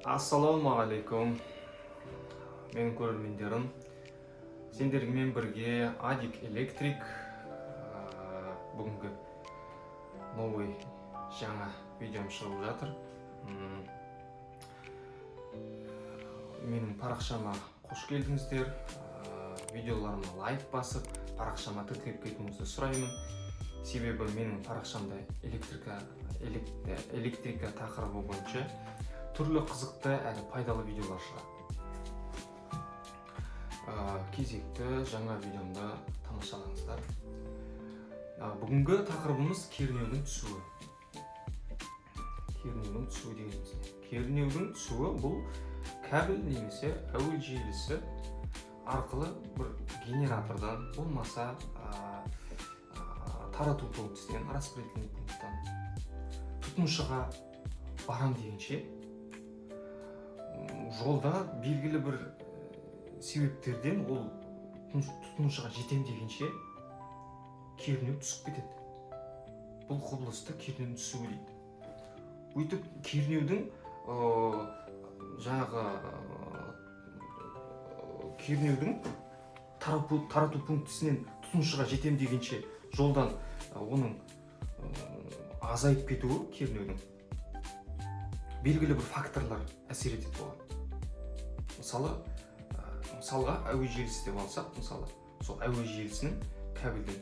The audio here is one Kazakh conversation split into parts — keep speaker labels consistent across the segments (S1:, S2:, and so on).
S1: Ассалаумағалейкум, менің көрермендерім! Сендермен бірге Адик Электрик. Бүгінгі новый, жаңа видеом шығып жатыр. Менің парақшама қош келдіңіздер. Видеоларыма лайк басып, парақшама тіркеліп кетуіңізді сұраймын, себебі менің парақшамда электрика тақырыбы бойынша түрлі қызықты әрі пайдалы видеолар шығады. Кезекті жаңа видеомда тамашалаңыздар. Бүгінгі тақырыбымыз — кернеудің түсуі. Кернеудің түсуі дегеніміз не? Кернеудің түсуі — бұл кабель немесе әуе желісі арқылы бір генератордан болмаса тарату пунктісінен, распределительный пункттан тұтынушыға барам дегенше жолда белгілі бір себептерден ол тұтынушыға жетем дегенше кернеу түсіп кетеді. Бұл құбылысты кернеудің түсуі дейді. Өйтіп кернеудің жаңағы кернеудің тарату пунктісінен тұтынушыға жетем дегенше жолдан оның азайып кетуі, кернеудің, белгілі бір факторлар әсер етеді оған. Мысалы, мысалға, әуе желісі деп алсақ, мысалы, сол әуе желісінің кабельдің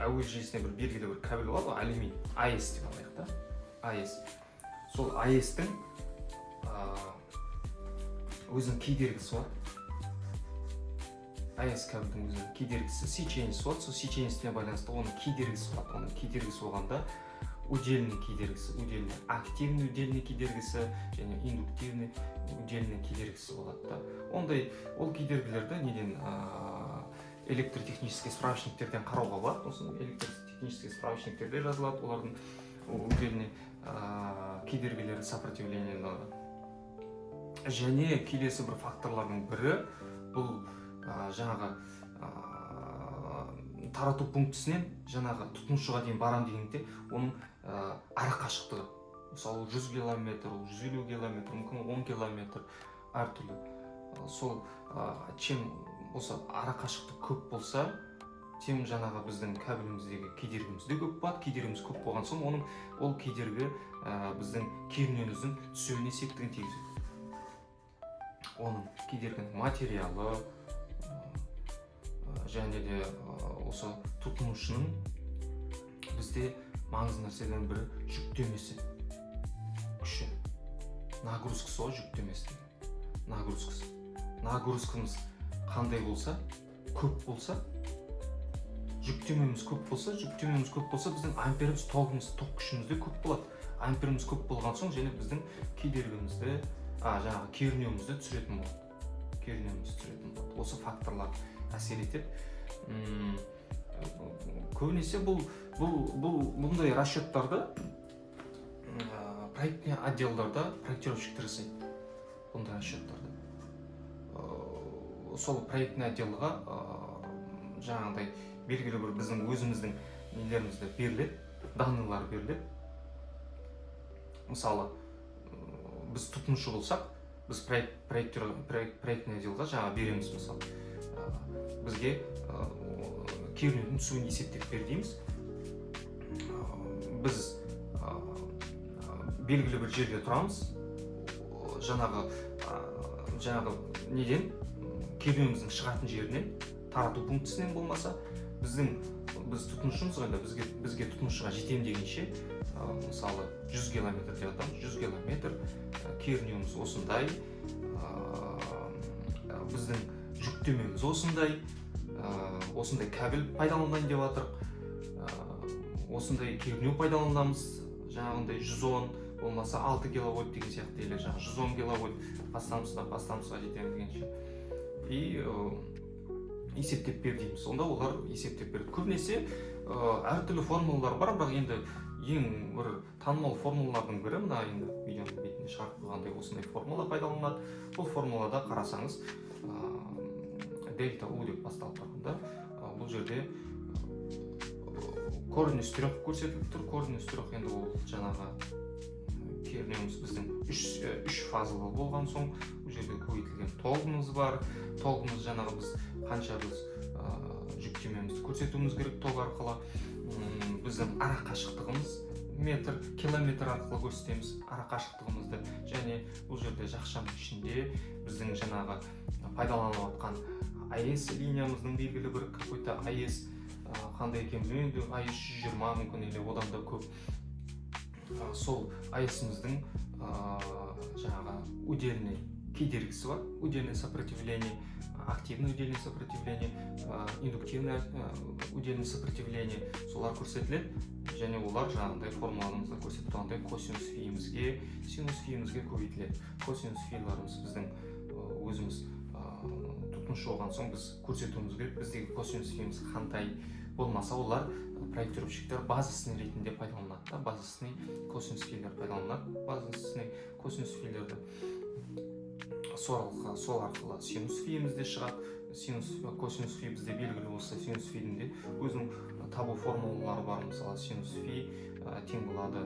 S1: әуе желісіне бір белгілі бір кабель болады ғой, алюминий, АЭС деп алайық та, АЭС. Сол АЭС-тің өзінің кедергісі болады. АЭС кабельдің өзінің кедергісі, сечениесі болады. Сол сечениесіне байланысты оның кедергісі болады. Оның кедергісі болғанда, удельный кедергісі, удельный, активный удельный кедергісі және индуктивный удельный кедергісі болады да. Ондай ол кедергілерді неден, электротехнический справочниктерден қарауға болады. Осы электротехнический справочниктерде жазылады олардың удельный кедергілері, сопротивлениелері. Және келесі бір факторлардың бірі — бұл жаңағы тарату пунктісінен жаңағы тұтынушыға дейін барам дегенде оның ара қашықтығы. Мысалы, 100 километр, ол 150 километр, мүмкін 10 километр, әртүрлі. Сол чем осы ара қашықтық көп болса, тем жаңағы біздің кабеліміздегі кедергіміз де көп болады. Кедергіміз көп болған соң, оның ол кедергі біздің кернеуіміздің түсуіне септігін тигізеді. Оның кедергінің материалы және де осы тұтынушының, бізде маңызды нәрселердің бірі — жүктемесі, күші, нагрузкасы ғой. Жүктемесі деген нагрузкасы. Нагрузкамыз қандай болса, көп болса, жүктемеміз көп болса, жүктемеміз көп болса, біздің амперіміз, тогымыз, ток күшіміз де көп болады. Амперіміз көп болған соң, және біздің кедергімізді, жаңағы кернеуімізді түсіретін болады, кернеуімізді түсіретін болады. Осы факторлар әсер етеді. Көбінесе бұл бұндай расчеттарды проектный отделдарда проектировщиктер жасайды бұндай расчеттарды. Сол проектный отделға жаңағыдай белгілі бір біздің өзіміздің нелерімізді беріледі, данныйлар беріледі. Мысалы, біз тұтынушы болсақ, біз проектный отделға жаңа береміз. Мысалы, бізге кернеудің түсуін есептеп бер дейміз. Біз белгілі бір жерде тұрамыз, жаңағы неден, кернеуіміздің шығатын жерінен, тарату пунктісінен болмаса, біз тұтынушымыз ғой енді, бізге, тұтынушыға жетемін дегенше, мысалы, 100 километр деп жатамыз, 100 километр, кернеуіміз осындай, біздің жүктемеміз осындай, осындай кабель пайдаланайын деп жатырық, осындай кернеу пайдаланамыз, жаңағындай 110 болмаса 6 киловольт деген сияқты или жаңағы 110 киловольт подстанцияға жетемін дегенше и есептеп бер дейміз. Сонда олар есептеп береді. Көбінесе әртүрлі формулалар бар, бірақ енді ең бір танымал формулалардың бірі мына енді видеоның бетіне шығарып қойғандай, осындай формула пайдаланылады. Бұл формулада қарасаңыз, дельта У деп басталып тұрғанда, бұл жерде корень из трех көрсетіліп тұр. Корень из трех енді ол жаңағы Кернеуіміз біздің үш фазалы болған соң, бұл жерде көбейтілген тогымыз бар. Тогымыз жаңағы біз қанша біз жүктемемізді көрсетуіміз керек ток арқылы. Біздің ара қашықтығымыз метр, километр арқылы көрсетеміз ара қашықтығымызды. Және бұл жерде жақшаның ішінде біздің жаңағы пайдаланып жатқан АЭС линиямыздың белгілі бір какой-то АЭС, қандай екенін білмеймін, АЭС 120 мүмкін или одан да көп. Сол АЭС-іміздің жаңағы удельный кедергісі бар, удельное сопротивление, активное удельное сопротивление, индуктивное удельное сопротивление, солар көрсетіледі. Және олар жаңағындай формуламызда көрсетіп тұрғандай косинус фиімізге, синус фиімізге көбейтіледі. Косинус филарымыз біздің өзіміз тұтынушы болған соң, біз көрсетуіміз керек біздегі косинус фиіміз қандай. Болмаса олар проектировщиктер базисный ретінде пайдаланады да, базисный косинус филер пайдаланады. Базисный косинус филерді сол арқылы синус фиіміз де шығады. Синус, косинус фи бізде белгілі болса, синус фидің де өзінің табу формулалары бар. Мысалы, синус фи тең болады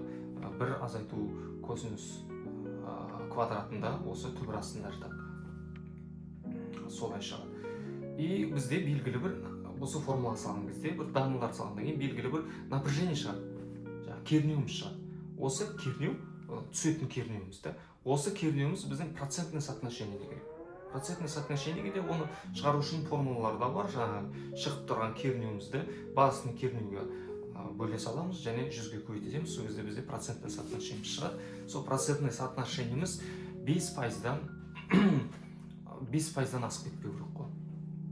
S1: бір азайту косинус квадратында, осы түбір астында жатады, солай шығады. И бізде белгілі бір осы формула салған кезде, бір данныйлар салғаннан кейін белгілі бір напряжение шығады, жаңағы кернеуіміз шығады. Осы кернеу, түсетін кернеуіміз да, осы кернеуіміз біздің процентный соотношениеде керек. Процентный соотношениеге де оны шығару үшін формулалар да бар. Жаңағы шығып тұрған кернеуімізді базисный кернеуге бөле саламыз және 100-ге көбейтеміз. Сол кезде бізде процентный соотношениеміз шығады. Сол процентный соотношениеміз 5%-дан асып кетпеу керек қой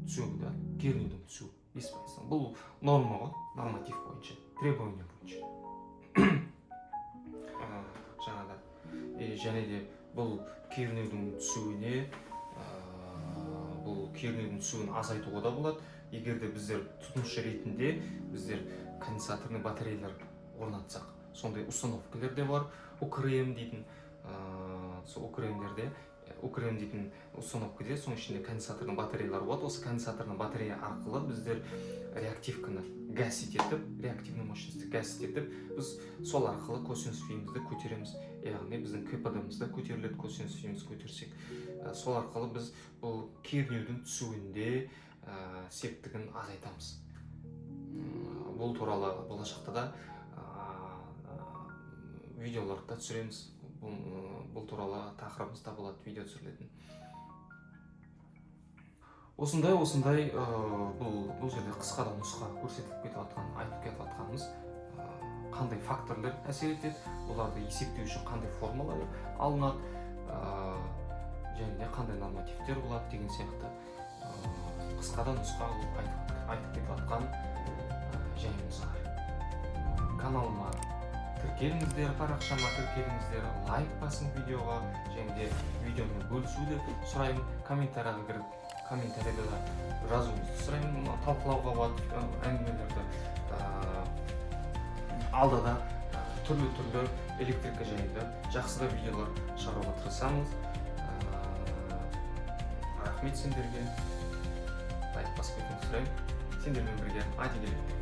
S1: түсуі да, кернеудің түсуі 5%-дан. Бұл норма ғой, норматив бойынша, требование бойынша. Жаңағы және де бұл кернеудің түсуіне, бұл кернеудің түсуін азайтуға да болады, егер де біздер тұтынушы ретінде біздер конденсаторный батареялар орнатсақ. Сондай установкалер де бар, УКРМ дейтін. Сол УКРМ-дерде, УКРМ дейтін установкаде, соның ішінде конденсаторный батареялар болады. Осы конденсаторный батарея арқылы біздер реактивканы гасить етіп, реактивный мощностьті гасить етіп, біз сол арқылы косинус фиімізді көтереміз, яғни біздің КПД-міз да көтеріледі. Косинус фиімізді көтерсек, сол арқылы біз бұл кернеудің түсуінде септігін азайтамыз. Бұл туралы болашақта да видеоларды да түсіреміз. Бұл туралы тақырыбымызда болады видео түсірілетін. Осындай бұл жерде қысқа да нұсқа көрсетіліп кетіп жатқан, айтып кетіп жатқанымыз, қандай факторлар әсер етеді, оларды есептеу үшін қандай формулалар алынады, және де қандай нормативтер болады деген сияқты қысқа да нұсқа қылып айтып кетіп жатқан жайымыз бар. Каналыма тіркеліңіздер, парақшама тіркеліңіздер, лайк басың видеоға және де видеомен бөлісуді сұраймын. Комментарийға кіріп, комментарийда да жазуыңызды сұраймын. Талқылауға болады әңгімелерді. Алда да түрлі түрлі электрика жайында жақсы да видеолар шығаруға тырысамыз. Рахмет сендерге, лайк басып кетуіңізді сұраймын. Сендермен бірге Адик Электрик.